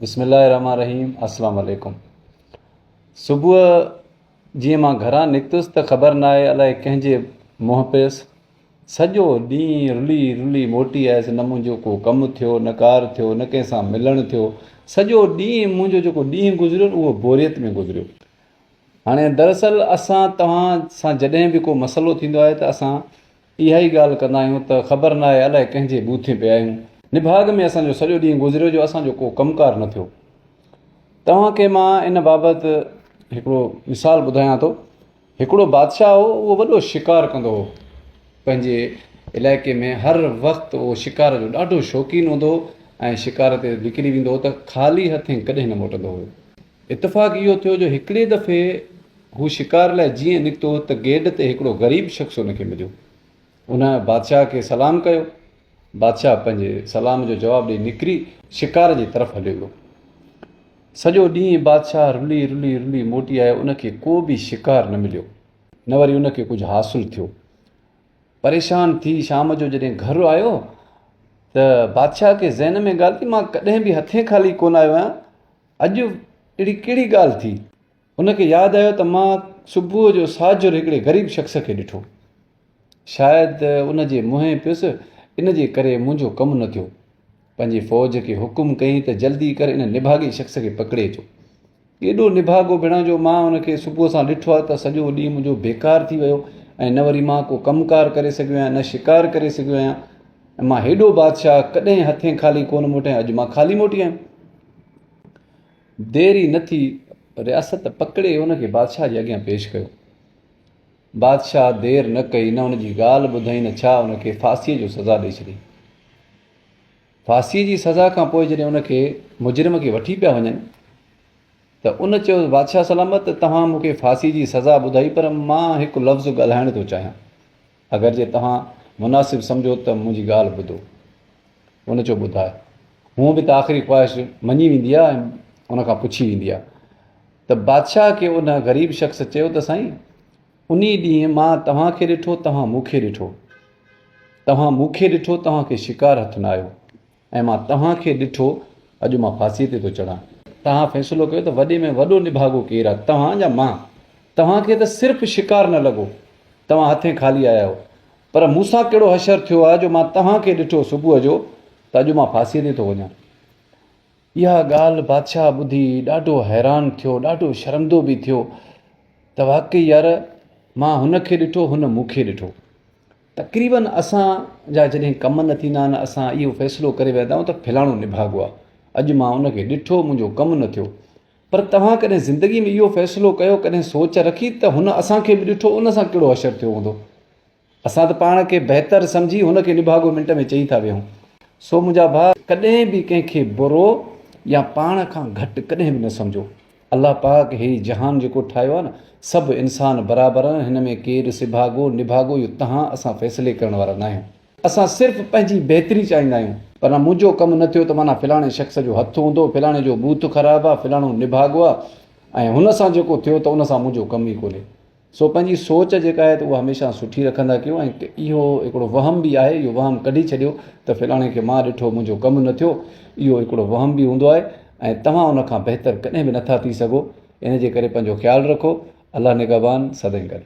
بسم الله الرحمن الرحيم السلام عليڪم صبح جيئن مان گهران نڪتس ته خبر ناهي الائي ڪنهن جي منهن پيس سڄو ڏينهن رلي رلي موٽي آيس نه منهنجو ڪو ڪم ٿيو نه ڪار ٿيو نه ڪنهن سان ملڻ ٿيو سڄو ڏينهن منهنجو جيڪو ڏينهن گذريو اهو بوريت ۾ گذريو هاڻي دراصل اسان توهان سان جڏهن به ڪو مسئلو ٿيندو آهي ته اسان اها ئي ڳالهه ڪندا آهيون ته خبر ناهي الائي ڪنهن جي ٻوٿين پيا آهيون. نڀاڳ ۾ اسان جو سڄو ڏينهن گذريو جو اسان جو ڪو ڪم ڪار نه ٿيو. توهان کي مان ان بابت هڪڙو مثال ٻڌايان ٿو. هڪڙو بادشاهه هو، اهو وڏو شڪار ڪندو هو. پنهنجي علائقي ۾ هر وقت اهو شڪار جو ڏاڍو شوقين هوندو هو ۽ شڪار تي نڪري ويندو هو ته خالي هٿين ڪڏهن نه موٽندو هو. اتفاق اهو ٿيو جو هڪڙي دفعي هو شڪار لاء جيئن نڪتو ته گيڊ تي هڪڙو غريب شخص ان کي مليو. ان بادشاهه کي سلام ڪيو. بادشاهه پنهنجي سلام جو جواب ڏئي نڪري شڪار جي طرف هليو ويو. سڄو ڏينهن بادشاهه رلي رلي رلي موٽي آيو ان کي ڪو به شڪار نه مليو نه وري ان کي ڪجهه حاصل ٿيو. پريشان ٿي شام جو جڏهن گهر آيو ته بادشاهه کي ذهن ۾ ڳالهه ٿي مان ڪڏهن به هٿين خالي ڪونه آيو آهيان اڄ اهڙي ڪهڙي ڳالهه ٿي؟ هن کي ياد آيو ته مان صبح جو ساجهر هڪڙي غريب شخص کي ڏٺو. شايد ان جي منهن پيس، ان جي ڪري منهنجو ڪم نه ٿيو. پنهنجي فوج کي حڪم ڪيائين ته جلدي ڪر ان نڀاڳي شخص کي پڪڙي اچو. ايڏو نڀاڳو ڀيڻا جو مان ان کي صبح سان ڏٺو آهي ته سڄو ڏينهن منهنجو بيڪار ٿي ويو ۽ نه وري مان ڪو ڪم ڪار ڪري سگهيو آهيان نه شڪار ڪري سگهيو آهيان ۽ مان هيڏو بادشاهه ڪڏهن هٿين خالي ڪونه موٽيو آهيان اڄ مان خالي موٽي آيم. دير ئي نه ٿي، رياست پڪڙي ان کي بادشاهه جي اڳيان پيش ڪيو. بادشاهه دير نه ڪئي، نه ان جي ڳالهه ٻڌائين نه ڇا، ان کي ڦاسيء جو سزا ڏئي ڇڏي. ڦاسيء جي سزا کان پوء جڏهن ان کي مجرم کي وٺي پيا وڃن ته ان چيو، بادشاهه سلامت، توهان مون کي ڦاسيء جي سزا ٻڌائي، پر مان هڪ لفظ ڳالهائڻ ٿو چاهيان. اگر جي توهان مناسب سمجهو ته منهنجي ڳالهه ٻڌو. ان چيو ٻڌاء. هونء به ته آخري خواهش مڃي ويندي آهي ۽ ان کان پڇي ويندي آهي. ته بادشاهه کي ان غريب شخص چيو ته سائين! انهي ڏينهن مان توهان کي ڏٺو، توهان مون کي ڏٺو. توهان مون کي ڏٺو، توهان کي شڪار هٿ نه آيو. ۽ مان توهان کي ڏٺو، اڄ مان ڦاسيء تي ٿو چڙهان. توهان فيصلو ڪيو ته وڏي ۾ وڏو نڀاڳو ڪير آهي، توهان يا مان؟ توهان کي ته صرف شڪار نه لڳو، توهان هٿين خالي آيا آهيو. پر مون سان ڪهڙو حشر ٿيو آهي جو مان توهان کي ڏٺو صبح جو ته اڄ مان ڦاسيء تي ٿو وڃان. اها ڳالهه بادشاهه ٻڌي ڏاڍو حيران ٿيو، ڏاڍو شرمندو به ٿيو ته واقعي يار مان هن کي ڏٺو، هن مون کي ڏٺو. تقريبن اسان جا جڏهن ڪم نه ٿيندا آهن اسان اهو فيصلو ڪري ويهندا آهيون ته فلاڻو نڀاڳو آهي، اڄ مان ان کي ڏٺو منهنجو ڪم نه ٿيو. پر توهان ڪڏهن زندگي ۾ اهو فيصلو ڪيو، ڪڏهن سوچ رکي ته هن اسان کي به ڏٺو ان سان ڪهڙو حشر ٿيو هوندو؟ اسان ته پاڻ کي بهتر سمجهي هن کي نڀاڳو منٽ ۾ چئي ٿا ويهون. سو منهنجا ڀاء ڪڏهن به ڪنهن کي برو يا پاڻ کان گهٽ ڪڏهن به نه سمجهو. الله پاڪ هي جهان جيڪو ٺاهيو آهي نه سڀ انسان برابر آهن هن ۾ ڪير سڀاڳو نڀاڳو اهو تهان اسان فيصلي ڪرڻ وارا ناهيون. اسان صرف پنهنجي بهتري چاهيندا آهيون پر نه منهنجو ڪم نه ٿيو ته معنيٰ فلاڻي شخص جو هٿ هوندو، فلاڻي جو ٻوٿ خراب آهي، فلاڻو نڀاڳو آهي ۽ هن سان جيڪو ٿيو ته ان سان منهنجو ڪم ئي ڪونهي. سو پنهنجي سوچ جيڪا آهي ته اها هميشه سٺي رکندا ڪيو ۽ اهو هڪڙو وهم به آهي اهو وهم ڪڍي ڇڏيو ته فلاڻي کي مان ڏٺو منهنجو ڪم نه ٿيو اهو هڪڙو وهم به هوندو آهي ۽ توهان ان کان بهتر ڪڏهن به نٿا ٿي سگهو ان جي ڪري پنهنجو خيال رکو الله نگهبان سدائين گڏ.